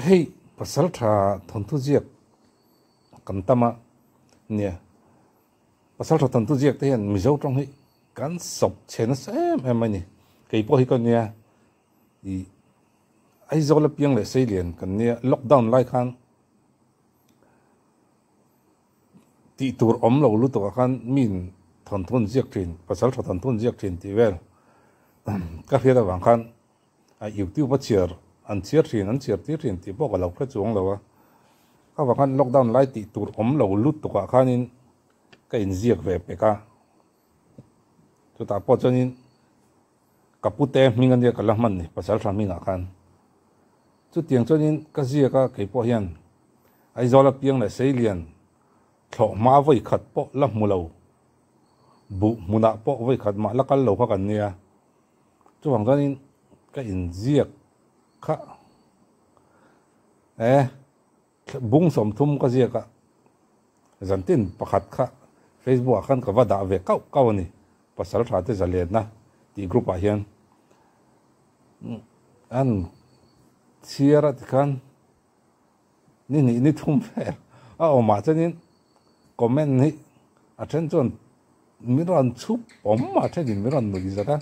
Hei pasaltha thawnthu ziak kan tam a nia. Pasaltha thawnthu ziak te hian Mizo tawng hi kan sawp chhe nasa em em mai ni. Kei pawh hi ka nia i Aizawl a piang leh Seilian kan nia lockdown lai khan tih tur awm lo lutuk ah khan min thawnthu an ziak thin pasaltha thawnthu an ziak thin tih vel ka hriat avang khan a youtube a chhiar an chhiar thin an chhiar tir thin tih pawh ka lo hre chuang lo a ka vang khan lockdown lai tih tur awm lo lutuk ah khanin ka inziak ve pek a chutah pawh chuanin ka pute hming ania ka la hman ni pasaltha hmingah khan chutiang chuanin ka ziak a kei pawh hian Aizawl a piang leh Seilian thlawh hma vawi khat pawh la hmu lo buh hmunah pawh vawi khat mah la kal lo kha kan nia. Chuvang chuanin ka inziak kha e bung 30 ka ziak a, zantin pakhat kha Facebook ah khan ka va dah ve kauh kauh a ni, pasal tha te zalenna tih group ah hian an chhiar a tikhan ni hnih ni thum vel a awmah chuanin comment hi a then chuan min rawn chhup awm a thenin min rawn nuih zat a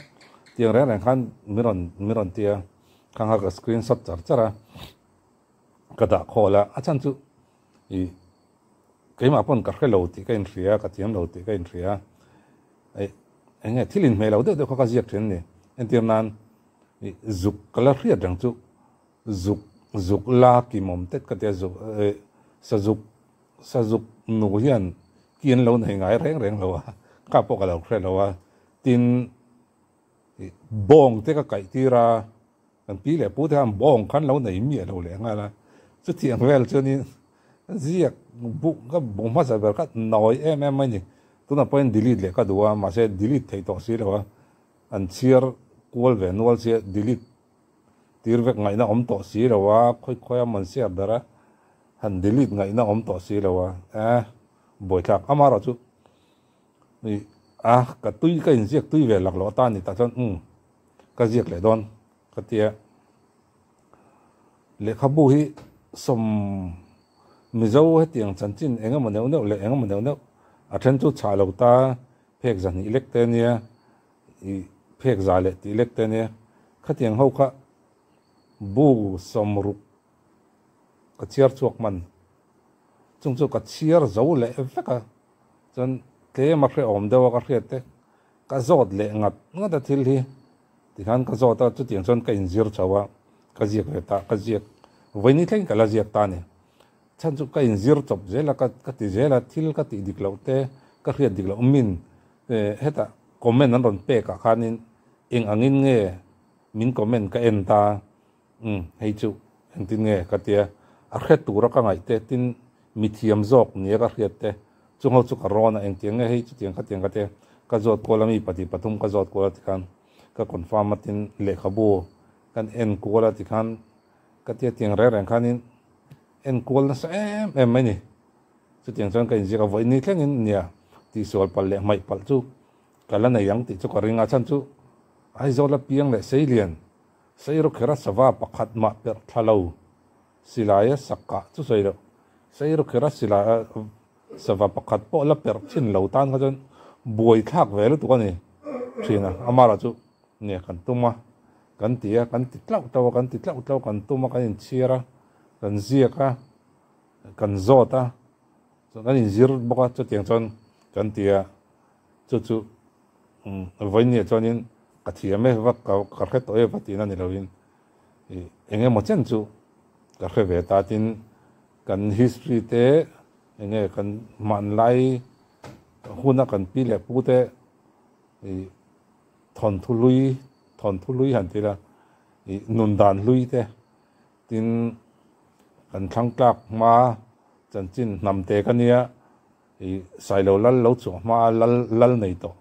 tiang reng reng khan min rawn min rawn tia khang kha ka screenshot char char a ka dah khawl a a chhan chu ih keimah pawn ka hre lo tih ka inhria ka thiam lo tih ka inhria ih eng nge thil inhmeh lo deuh deuh kha ka ziak thin a ni entir nan ih zuk ka la hriat reng chu. Zuk zuk la kim awm tet ka tia zuk eh sazuk sazuk nu hian ki an lo nei ngai reng reng lo a ka pawh ka lo hre lo a tin ih bawng te ka kaih tir a kan pi leh pu te khan bawng khan lo nei miah lo leh nghal a chutiang vel chuanin ziak bu ka bu hmasa ber kha nawi em em mai ni tunah pawhin delete leh ka duh a mahse delete theih tawh si lo a an chhiar kual ve nual sia delete Tir vek ngaihna awm tawh si lo a, khawi khawi a man siar ber a, han delete ngaihna awm tawh si lo a, eh buaithlak amarawh chu i a ka tui ka inziak tui ve lak loh atan ni tah chuan umm ka ziak leh dawn ka tia lehkhabu hi sawm Mizo hetiang chanchin eng emaw neuh neuh leh eng emaw neuh neuh a then chu chhah lo ta phek 200 lek te ania I phek za leh tih lek te ania, khatiang ho kha bu 60 ka chhiar chhuak hman, chung chu ka chhiar zo leh vek a, chuan tlem a hrehawm deuh a ka hriat te ka zawt leh ngat ngat a thil hi tikhan ka zawt a, chutiang chuan ka inzir chho a, ka ziak ve ta, ka ziak vawiin ni thleng ka la ziak ta a ni, chhan chu ka inzir chawp zel a, ka ti zel a, thil ka tih dik loh te ka hriat dik loh min Hetah comment an rawn pek ah khanin eng angin nge min comment ka en ta, umm hei chu engtin nge ka tia, a hre tura ka ngaih te tin mithiam zawk nia ka hriat te chung ho chu ka rawn a, engtiang nge hei chutiang khatiang ka tia ka zawt kual a mi pahnih pathum ka zawt kual a tikhan ka confirm a tin lehkhabu kan en kual a tikhan ka tia tiang reng reng khanin en kual nasa em em mai ni. Chutiang chuan ka inziak a, vawiin ni thlengin nia tihsual palh leh hmaih palh chu ka la nei ang tih chu ka ring a, chhan chu Aizawl a piang leh Seilian Seirukhera sava pakhat mah perh thla lo silai a sak kah chu sawi loh Seirukhera silai a sava pakhat pawh la perh chin lo tan kha chuan buai thlak ve lutuk a ni thin a, amara chu nia kan tum a, kan ti a, kan ti tlauh tlauh a, kan ti tlauh tlauh kan tum a, kan inchhiar a, kan ziak a. Kan zawt a, chuan kan inzir bawk a, chutiang chuan kan ti a, chu chu vawinia chuanin ka thiam e va ka hre tawh e va tihna ni lovin ih eng emaw chen chu ka hre ve ta tin kan history te eng nge kan hmanlai huna kan pi leh pu te ih thawnthu hlui thawnthu hlui han ti ila ih nun dan hlui te. Tin, kan thlang tlak hma chanchin hnam te ka nia, i Sailo lal lo chhuah hma a lal lal nei tawh.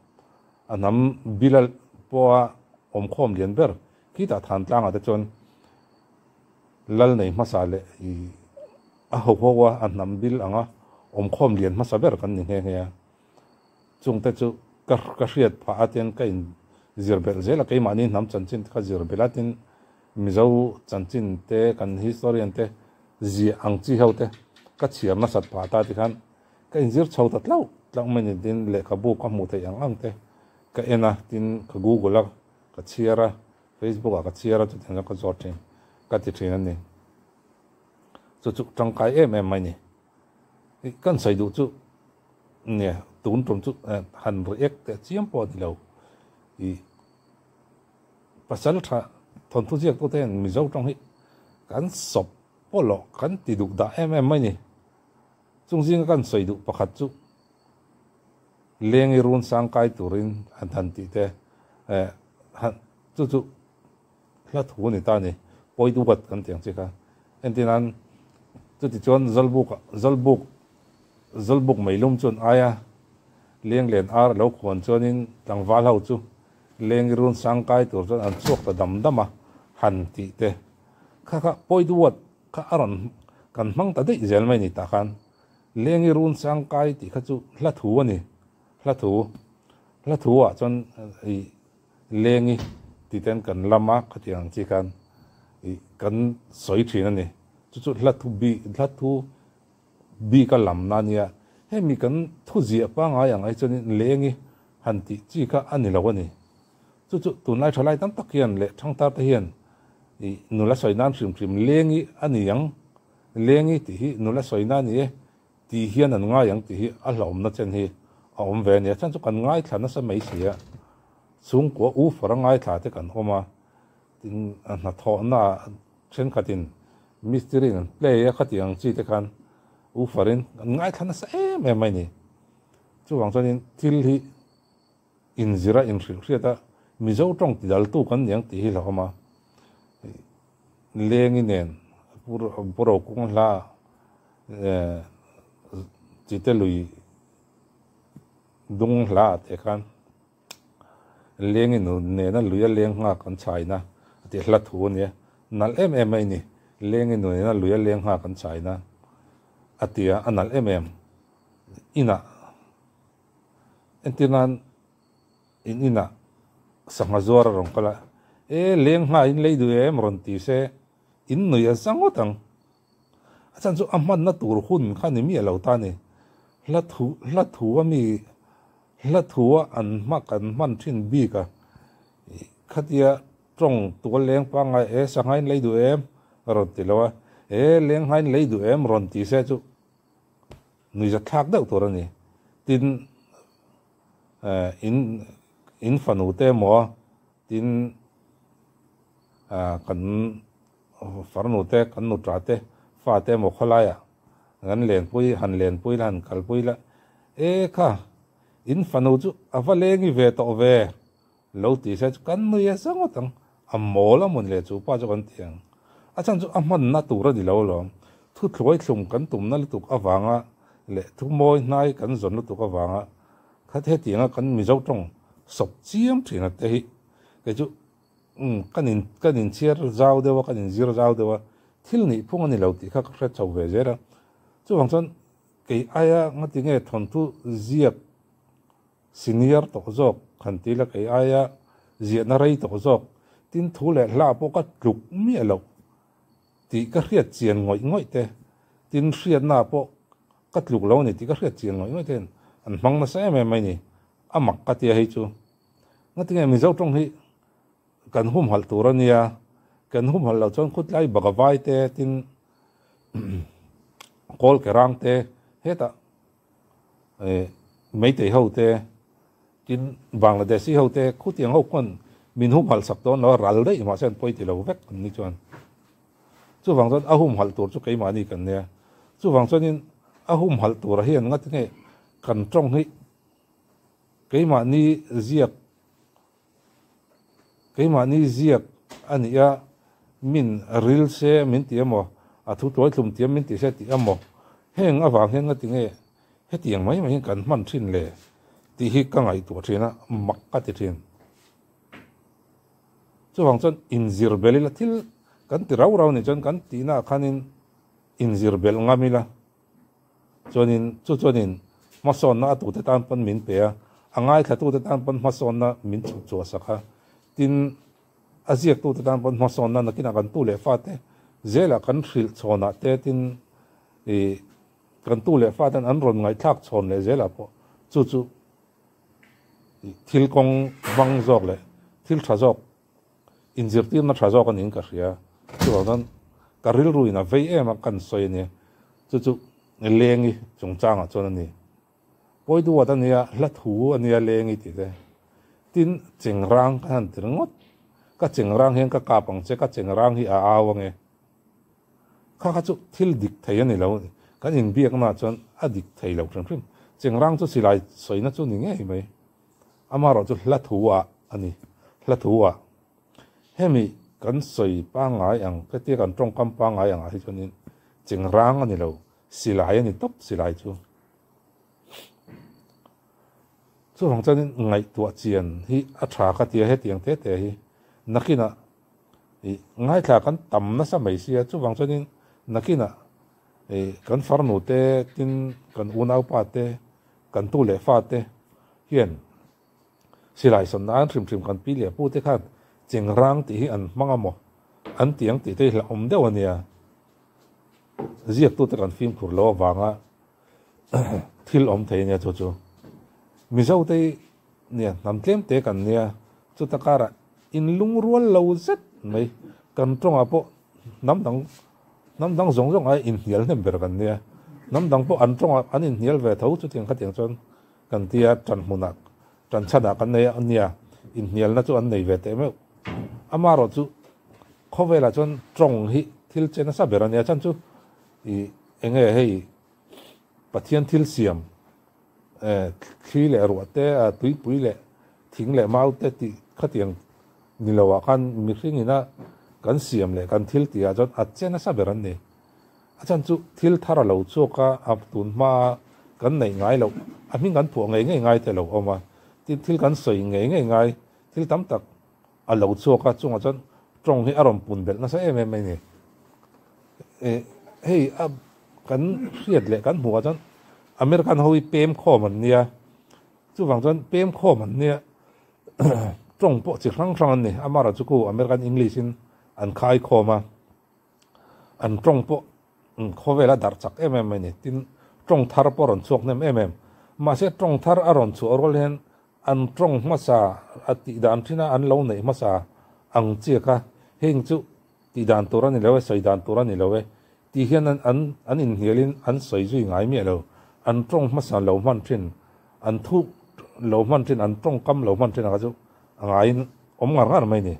A hnam bil a pawha awmkhawm lian ber khitah Thantlangah te chuan lal nei hmasa leh i a ho ho a, a hnam bil anga awmkhawm lian hmasa ber kan ni nghe nghe a. Chungte chu ka ka hriat phah a tin ka in zir belh zel a, keimahni hnam chanchin te kha zir belh a tin Mizo chanchin te kan historian te Ziah ang chi ho te ka chhiar nasat phah ta tikhan ka inzir chho ta tlauh tlauh mai ni tin lehkhabu ka hmuh theih ang ang te ka en a tin ka google a ka chhiar a facebook ah ka chhiar a chutiang chuan ka zawt thin ka ti thin a ni chu chu tangkai em em mai ni kan sawi duh chu nia tun tum chu han react teh chiam pawh a ni lo ih. Pasal tha thawnthu ziaktute hian Mizo tawng hi kan sawp pawlawh kan ti duh dah em em mai ni. Chung zinga kan sawi duh pakhat chu Lengi run sang kai turin an han tih te han chu chu hla thu a ni ta a ni. Pawi duat kan tih ang chi kha. Entirnan chuti chuan Zawlbuk Zawlbuk Zawlbuk meilum chuan aia Lenglen ar a lo khuan chuanin tlangval ho chu Lengi run sangkai tur chuan an chhuak ta dam dam a, han tih te kha kha pawi duat kha a rawn kan hmang ta daih zel mai ni tah khan Lengi run sangkai tih kha chu hla thu a ni, hla thu, hla thu ah chuan ih Lengi tih ten kan lam a khatiang ang chi khan ih kan sawi thin a ni, chu chu hla thu bik hla thu Bik a lamna a nia, hemi kan thuziah pangngai ang ai chuanin lengi han tih chi kha a ni lo a ni. Chu chu tunlai thalai tam tak hian leh thangtar te hian ih nula sawi nan hrim hrim lengi a ni ang, lengi tih hi nula sawi na a ni e tih hian an ngai ang tih hi a hlauhawmna chen hi a awm ve a ni. A chhan chu kan ngaithla nasa mai si a, chhungkua u fara ngaithla te kan awm a, tin hnathawhna Thenkhatin mistiri in an play a khati ang chi te khan u farin an ngaithla nasa em em mai ni. Chuvang chuanin thil hi inzira inhrilh hriat a Mizo tawng ti daltu kan ni ang tih hi hlauhawm a. Lengi nen Puro kung hla Chite lui dung hla te khan Lengi nu nena lui a leng nghak an chhaina a tih hla thu a nia. Nalh em em mai ni. Lengi nu nena lui a leng nghak an chhaina a ti a, a nalh em em. Inah entir nan in inah sangha zuar a rawn kal a, E leng ngha in lei duh em rawn ti se in nui a za ngawt ang. A chhan chu a hmanna tur hun kha ni miah lo ta ni. Hla thu hla thu a mi Hla thua an hma kan hman thin bik a, khatia tawng tual leng pangngai e sanghain lei duh em rawn ti lo a, e lenghain lei duh em rawn ti se chu nuihza thlak deuh tur a ni. Tin, in in fanu te emaw tin kan farnu te kan nutra te fa te emaw khawlaiah kan lenpui han lenpui la han kalpui la e kha in fanu chu a va lengi ve tawh ve lo ti se chu kan nui a za ngawt ang a mawl a mawn le chu pa chu kan ti ang a chhan chu a hmanna tur a ni lo alawm thu thluai thlum kan tumna lutuk avanga leh thu mawi hnai kan zawn lutuk avanga kha hetianga kan Mizo tawng sawp chiam thin a te hi kei chu Umm, kan in kan inchhiar zau deuh a, kan inzir zau deuh a, thil nih phung a ni lo tih kha ka hre chho ve zel a. Chuvang chuan kei aia ngati nge thawnthu ziak senior tawh zawk han ti la, kei aia ziahna rei tawh zawk, tin thu leh hla pawh ka tluk miah loh tih ka hriat chian ngawih ngawih te, tin hriatna pawh ka tluk lo a ni tih ka hriat chian ngawih ngawih te hian an hmang nasa em em mai ni. A mak ka tia hei chu. Ngatinge Mizo tawng hi kan humhalh tur a nia, kan humhalh loh chuan khutlai bagavai te tin kawl ke rang te hetah eh meitei ho te tin Bangladeshi ho te khutiang ho khuan min humhalh sak dawn lo a ral daih mahse an pawi ti lo vek an ni chuan. Chuvang chuan a humhalh tur chu keimahni kan nia. Chuvang chuanin a humhalh tura hian ngatinge kan tawng hi Keimahni ziak Keimahni ziak a nih a, min ril se min ti emaw, a thu tuai thlum tiam min ti se tih emaw, heng avang hian nga tinge hetiang mai mai hian kan hman thin le tih hi ka ngaihtuah thin a, mak ka ti thin. Chuvang chuan inzir bel ila thil kan ti rau rau nih chuan kan tihna ah khanin inzir belh ngam ila. Chuanin chu chuanin hmasawnna a tute tan pawn min pe a, a ngaithlatute tan pawn hmasawnna min chhuk chhuah sak a, tin a ziaktute tan pawn hmasawnna nakinah kan tu leh fate Zela kan hrilh chhawnah te tin ih kan tu leh fa ten an rawn ngaihthlak chhawn leh zelah pawh chu chu ih thil kawng hmang zawk leh thil tha zawk inzirtirna tha zawk a niin ka hria. Chuvang chuan ka rilru in a vei em a kan sawi a nia. Chu chu lengi chungchangah chuan a ni. Pawiduat a nia, hla thu a nia lengi tih te. Tin, chengrang ka han ti ringawt. Ka chengrang hian ka kap ang che, ka chengrang hi a au ange. Kha kha chu thil dik thei a ni lo. Kan inbiaknaah chuan a dik thei lo hrim hrim. Chengrang chu silai sawina chu ni ngei mai. Amaherawh chu hla thu ah a ni, hla thu ah. Hemi kan sawi pangngai ang, hetia kan tawngkam pangngai angah hi chuanin chengrang a ni lo, silai a ni tawp silai chu. Chuvang chuanin ngaihtuah chian hi a tha ka tia hetiang te te hi nakinah ih ngaithla kan tam nasa mai sia chuvang chuanin nakinah ih kan farnu te tin kan unaupa te kan tu leh fa te hian silai sawn nan hrim hrim kan pi leh pu te khan chengrang tih hi an hmang a maw an ti ang tih te hi hlauhawm deuh a nia ziaktute kan fimkhur lo avanga thil awm thei ania chu chu Mizo te hi nia hnam tlem te kan nia chuta karah in lungrual lo zet mai kan tawngah pawh hnam dang hnam dang zawng zawng ai inhnial hnem ber kan nia hnam dang pawh an tawngah an inhnial ve tho chutiang khatiang chuan kan tia tan hmunah tan chhanah kan nei a nia inhnialna chu an nei ve teh meuh amaherawh chu khawvelah chuan tawng hi thil che nasa ber ania chan chu ih eng nge hei Pathian thil siam thli leh ruah te tuipui leh thing leh mau te tih khatiang ni lo ah khan mihring ina kan siam leh kan thil tih ah chuan a che nasa ber an ni. A chhan chu thil thar a lo chhuak a, a tun hma a kan neih ngai loh a hming kan phuah ngei ngei ngai te a lo awm a, tin thil kan sawi ngei ngei ngai thil tam tak a lo chhuak a chungah chuan tawng hi a rawn pun belh nasa em em mai a ni. Hei a kan hriat leh kan hmuh ah chuan American ho hi pem khawm an nia chuvang chuan pem khawm an nia tawng pawh chi hrang hrang an ni amaherawhchu chu khu American English in an khai khawm a an tawng pawh khawvel a darh chak em em mai a ni tin tawng thar pawh a rawn chhuak hnem em em mahse tawng thar a rawn chhuah rual hian an tawng hmasa a tih dan thin a an lo neih hmasa ang chiak a heng chu Tih dan tur a ni lo e, sawi dan tur a ni lo e tih hian an an an inhnialin an sawi zui ngai miah lo. An tawng hmasa lo hman thin, an thu lo hman thin, an tawngkam lo hman thin a kha chu a ngaiin awm ngar ngar mai ni.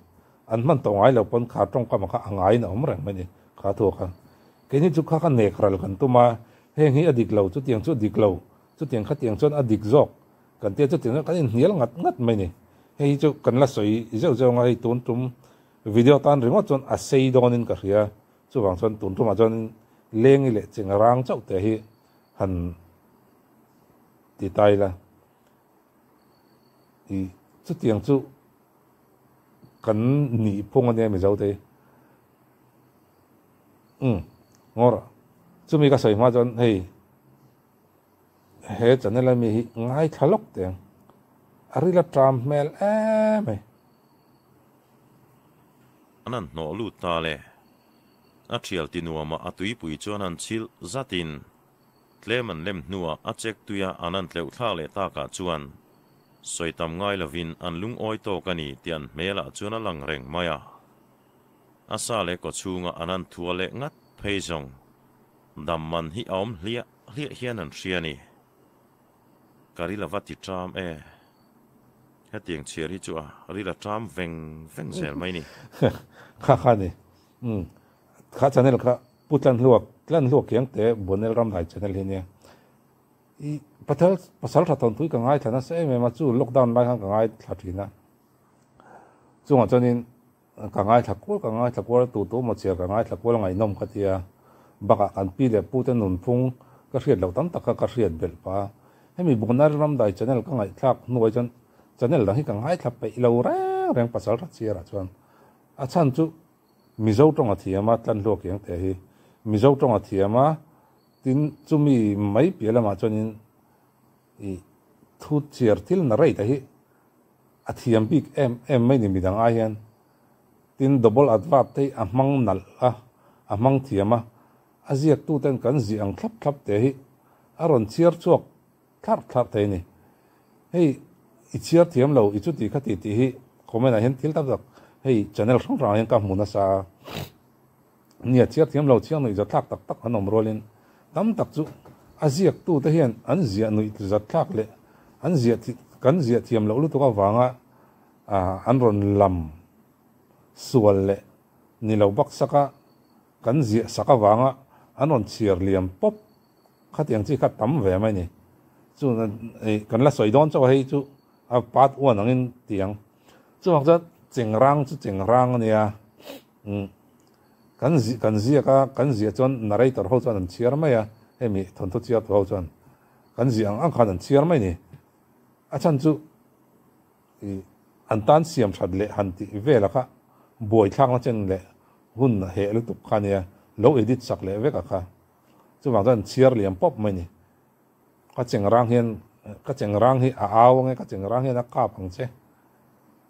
An hman tawh ngai lo pawn kha tawngkam a kha a ngaiin a awm reng mai ni kha thu a kha. Keini chu kha kha nek ral kan tum a, heng hi a dik lo, chutiang chu a dik lo, chutiang khatiang chuan a dik zawk kan tia chutiang chuan kan inhnial ngat ngat mai ni. Hei hi chu kan la sawi zeuh zeuh ang a, hei tun tum Video tan ringawt chuan a sei dawnin ka hria, chuvang chuan tun tumah chuan lengi leh cheng rang chauh te hi han ti ta ila. I chutiang chu kan nih phung ania Mizo te hi. Umm ngawr chumi ka sawi hma chuan hei he channel ami hi ngaithla lawk teh ang a rila ṭam hmel em mai. An han hnawh lut ta le. A thial ti nuamah a tuipui chuan an chhilh zatin tlem an lem hnuah a chek tuia an han tleuh thlak leh takah chuan sawi tam ngai lovin an lungawi tawk a ni tih an hmelah chuan a lang reng mai a. A sa leh kawchhunga an han thua leh ngat phei zawng dam man hi a awm hliah hliah hian an hria a ni. Ka ril a va ti ṭam e. Hetiang chhiar hi chu a ril a ṭam veng veng zel mai ni. Kha kha ni. Umm. Kha channel kha Pu Tlanhluak, Tlanhluak kiang te Buanel Ramdai channel hi nia. I pathal pasal tha thawnthui ka ngaithla nasa em em a, chu lockdown lai khan ka ngaithla thin a. Chungah chuanin ka ngaithla kual ka ngaithla kual a, tu tu emaw chhiar ka ngaithla kual a ngaihnawm ka ti a. Bakah kan pi leh pu te nunphung ka hriat loh tam tak kha ka hriat belh pah a. Hemi Buanel Ramdai channel ka ngaihthlak hnuai chuan channel dang hi ka ngaithla peih lo reng reng pasal tha chhiarah chuan a chhan chu Mizo tawng a thiam a, Tlanhluak Iang teh hi Mizo tawng a thiam a, tin chumi mai piah lamah chuanin ih thu chhiar thil na rei te hi a thiam bik em em mai ni midang ai hian tin double adverb te hi a hmang nalh a. a hmang thiam a, a ziaktuten kan ziah ang thlap thlap te hi a rawn chhiar chhuak thlarh thlarh thei a ni. Hei i chhiar thiam lo, i chuti kha ti tih hi comment ah hian thil tam tak hei channel hrang hrangah hian ka hmu nasa a. Nia, chhiar thiam lo chhiang nuih zatthlak tak tak an awm rualin tam tak chu a ziaktute hian an ziah nuih zatthlak leh an ziah kan ziah thiam loh lutuk avanga an rawn lam sual leh ni lo baksaka kan ziah sak avanga an rawn chhiar liam pawp khatiang chi kha tam ve mai ni. Chu kan la sawi dawn chauh a hei chu a part one angin tiang. Chuvang chuan chengrang chu chengrang a nia. Umm kan zi kan ziak a, kan ziah chuan narrator ho chuan an chhiar mai a, hemi thawnthu chhiartu ho chuan kan ziah ang ang khan an chhiar mai ni. A chhan chu ih an tan siam that leh han tih vela kha buai thlakna chen leh hun a heh lutuk kha nia, lo edit sak leh vek a kha. Chuvang chuan an chhiar liam pawp mai ni. Ka chengrang hian ka chengrang hi a au ange, ka chengrang hian a kap ang che,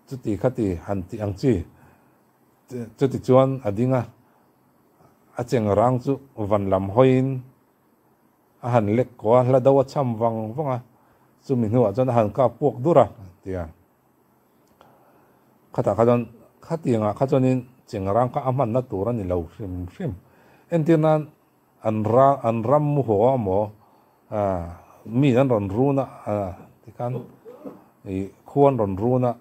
chuti khati han tih ang chi. Chutichuan a ding a, a cheng rang chu van lam hawiin a han lek kaw a, hla do a cham vang vang a, chumi hnuah chuan a han kap puak dur a, ti a. Khatah kha chuan khatiangah kha chuanin cheng rang kha a hmanna tur a ni lo hrim hrim. Entir nan an ra an ram mu haw a maw mi an rawn run a tikhan ih khua an rawn run a.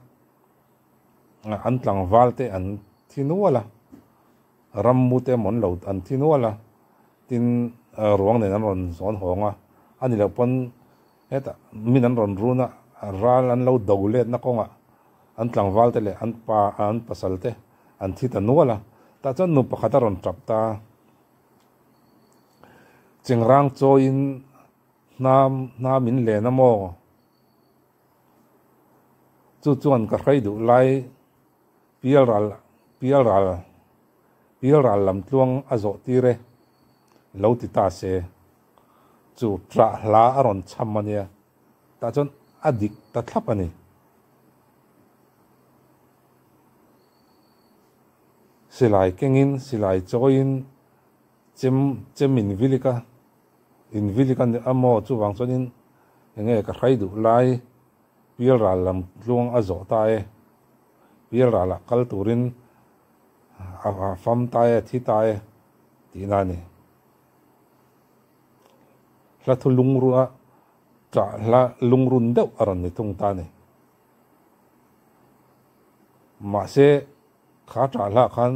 An tlangval te an thi nual a, rammu te mawn lo an thi nual a, tin ruang nen an rawn zawn hawng a, a ni loh pawn hetah min an rawn run a, ral an lo do letna kawngah an tlangval te leh an pa an pasal te an thi ta nual a, tah chuan nu pakhat a rawn tap ta a, Chengrang chawiin hnam hnam in len a maw? Chu chuan ka hrai duh lai pialral pialral pialral lam tluang a zawh tir e lo ti ta se. Chu ṭah hla a rawn chham a nia, tah chuan a dik ta thlap a ni. Silai kengin silai chawiin chem chem in vilik a. Invilik a ni a maw? Chuvang chuanin enge ka hrai duh lai Pialral lam tluang a zawh ta e. Pialralah kal turin a fam ta e, thi ta e tihna a ni. Hla thu lungrua ṭah hla lungrun deuh a rawn ni thung ta a ni. Mahse, kha ṭah hlah khan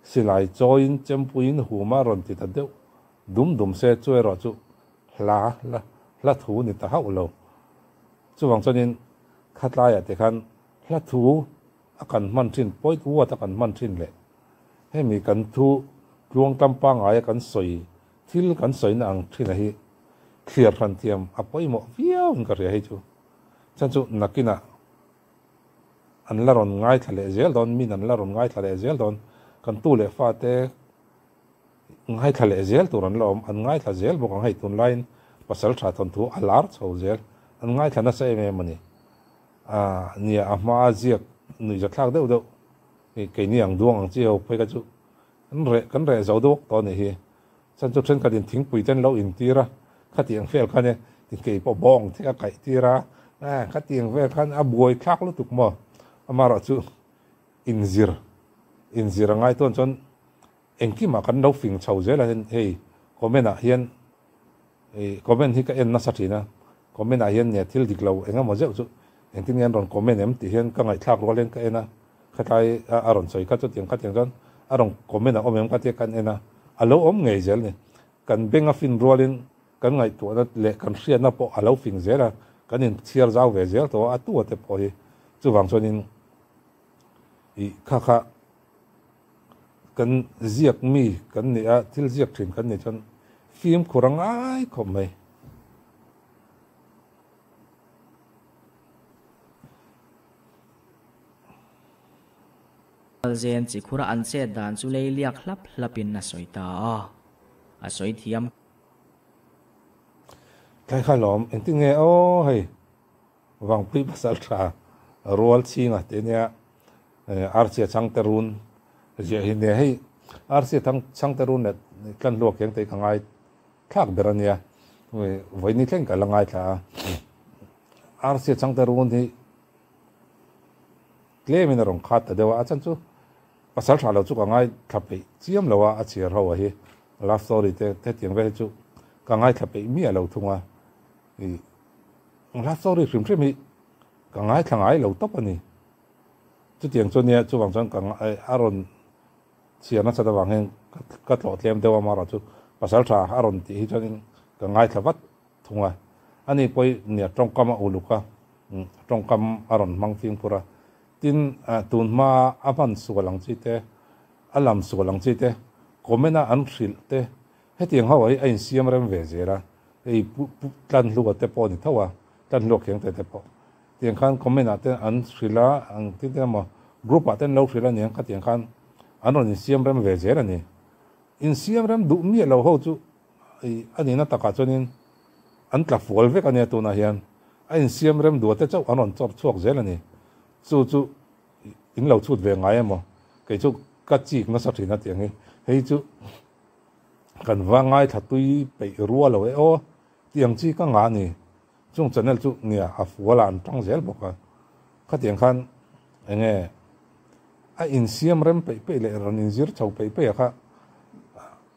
Silai chawiin chempuiin huma rawn ti ta deuh dum dum se chu erawh chu hla hla hla thu ni ta hauh lo. Chuvang chuanin khatlaiah te khan hla thu a kan hman thin, point word a kan hman thin leh hemi kan thu tluang tlam pangngaia kan sawi thil kan sawina ang thin a hi thliar hran thiam a pawimawh viau in ka hria hei chu. Chhan chu nakinah An la rawn ngaithla leh zel dawn, min an la rawn ngaithla leh zel dawn, kan tu leh fate ngaithla leh zel tur an la awm, an ngaithla zel bawk ang hei tunlaiin pasal tha thawnthu a lar chho zel, an ngaithla nasa em em a ni. Aaa nia a hmaa ziak nuihzathlak deuh deuh keini ang duang ang chi ho phei kha chu kan reh kan reh zo deuh tawh a nih hi. Chuan chu thenkhatin thingpui te an lo intir a, khatiang vel khan e ti kei pawh bawng te ka kaih tir a, eh khatiang vel khan a buai thlak lutuk maw? Amaherawh chu inzir inzir a ngai tawn chuan engkimah kan lo fing chho zel a hei comment ah hian ih comment hi ka en nasa thin a, comment ah hian nia thil dik lo eng emaw zeuh chu engtin nge an rawn comment em tih hian ka ngaihthlak rual hian ka en a. Khatlai a rawn sawi kha chutiang khatiang chuan a rawn comment a awm em ka tia kan en a, a lo awm ngei zel ni. Kan beng a fin rualin kan ngaihtuahna leh kan hriatna pawh a lo fing zel a, kan inchhiar zau ve zel tawh a, a tu a te pawh hi. Chuvang chuanin ih kha kha kan ziak mi kan nih a, thil ziak thin kan nih chuan fimkhur a ngai khawp mai. Zen chi khura an chet dan chu lei liak hlap hlapin a sawi ta a, a sawi thiam. Tlai kha lawm, engtin nge aw hei Vangpui pasal tha rual chhinga te nia Archia changte run ziah hi nia hei. Arsi thang chhangte run leh tlan hluak hiang te hi ka ngai thlak ber a nia. Vawiin thleng ka la ngaithla a. Arsi chhangte run hi tlemin a rawn khat ta deuh a, a chhan chu pasal tha lo chu ka ngaithla peih chiam lo a, a chhiar ho a hi love story te hetiang vel hi chu ka ngaithla peih miah lo thung a. Ih love story hrim hrim hi ka ngaithla ngai lo tawp a ni. Chutiang chu nia chuvang chuan ka a rawn chhiar nasat avang hian ka tlawh tlem deuh a amaherawh chu pasal tha a rawn tih hi chuanin ka ngaithla vat thung a. Ani pawh nia tawngkam a uluk a, tawngkam a rawn hmang fimkhur a. Tin, tun hma a hman sual ang chi te, a lam sual ang chi te, comment a an hrilh te, hetiang ho hi a insiam rem ve zel a. Hei pu Tlanhlua te pawh a ni tho a, Tlanhlua Khiangte te pawh. Tiang khan comment ah te an hrilh a, ang tin te emaw group ah te an lo hrilh a niang khatiang khan an rawn insiam rem ve zel a ni. Insiam rem duh miah lo ho chu i a nihna takah chuanin an tla fual vek a nia tunah hian a insiam rem duh te chauh an rawn chawr chhuak zel a ni. Chu chu in lo chhut ve ngai emaw kei chu ka chik nasa thin a tiang hi hei chu kan va ngaithla tui peih rua lo e aw tiang chi ka ngah a ni. Chung channel chu nia a fual a an tang zel bawk a, khatiang khan enge a insiam rem peih peih leh rawn inzir chho peih peih a kha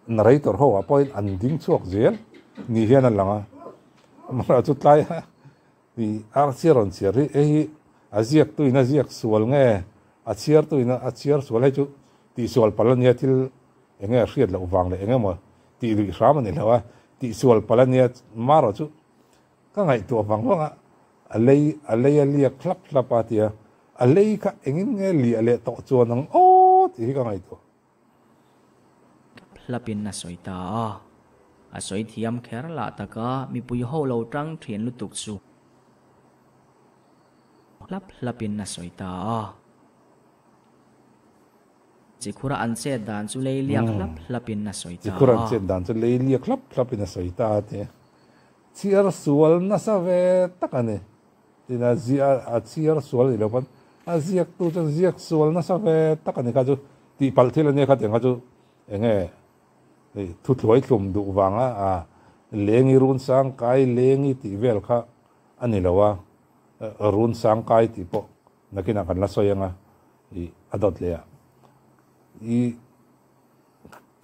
narrator ho ah pawhin an ding chhuak zel ni hian a lang a, amaherawh chu tlai a i arsi a rawn chhiar hi hei hi a ziak tuin a ziak sual nge a chhiar tuin a chhiar sual hei chu tihsual palh a nia thil enge a hriat loh vang leh enge maw tih luih hram a ni lo a tihsual palh a nia marawh chu Ka ngaihtuah vang vang a, a lei a lei a liak hlap hlap a tia, a lei kha engin nge liah leh tawh chuan ang aw tih hi ka ngaihtuah. Hlapin a sawi ta a, a sawi thiam kher lah taka mipui ho lo tang thian lutuk chu. Hlap hlapin a sawi ta a. Chikhura an chet dan chu lei liak hlap hlapin a sawi ta a. Chikhura an chet dan chu lei liak hlap hlapin a sawi ta a ti. Chhiar sual nasa ve tak a ni. Tin a ziah a chhiar sual ni lo pawn a ziaktu chuan ziak sual nasa ve tak a ni kha chu tihpalh thil a nia kha tiang kha chu eng nge thutluai thlum duh vanga a lengi run sang kai lengi tih vel kha a ni lo a, run sang kai tih pawh nakinah kan la sawi ang a. I a dawt leh a, i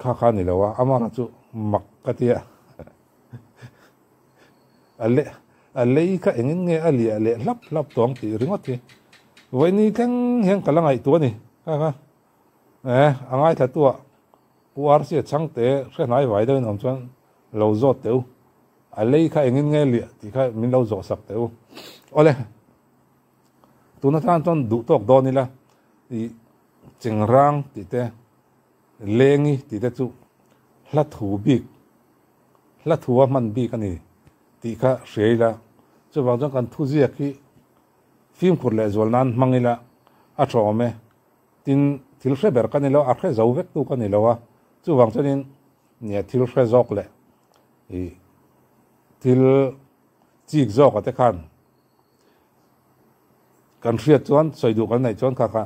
kha kha ni lo a, amah chu mak ka ti a, a le a lei kha engin nge a liah leh hlap hlap tawng tih ringawt hi vawiini thleng hian ka la ngaihtuah a ni kha kha e a ngaithla tu ah Pu Arsi a chhangte hre hnai vai deuhin awm chuan lo zawt teh u, a lei kha engin nge liah tih kha min lo zawh sak teh u. Awle. Tuna tan chuan duh tawk dawn ila i Chengrang tih te, Lengi tih te chu hla thu bik, hla thu a hman bik a ni tih kha hria ila, chuvang chuan kan thuziak hi fimkhur leh zual nan hmang ila a tha awm e. Tin, thil hre ber ka ni lo, a hre zo vek tu ka ni lo a, chuvang chuanin nia thil hre zawk leh i thil chik zawk a te khan Kan hriat chuan sawi duh kan neih chuan kha kha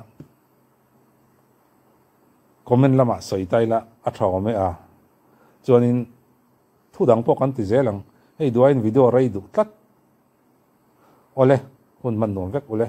comment lamah sawi ta ila a tha awm e a. Chuanin thu dang pawh kan ti zel ang. Hei duaiin video rei duh tlat. Awle, hun hman nuam vek ule.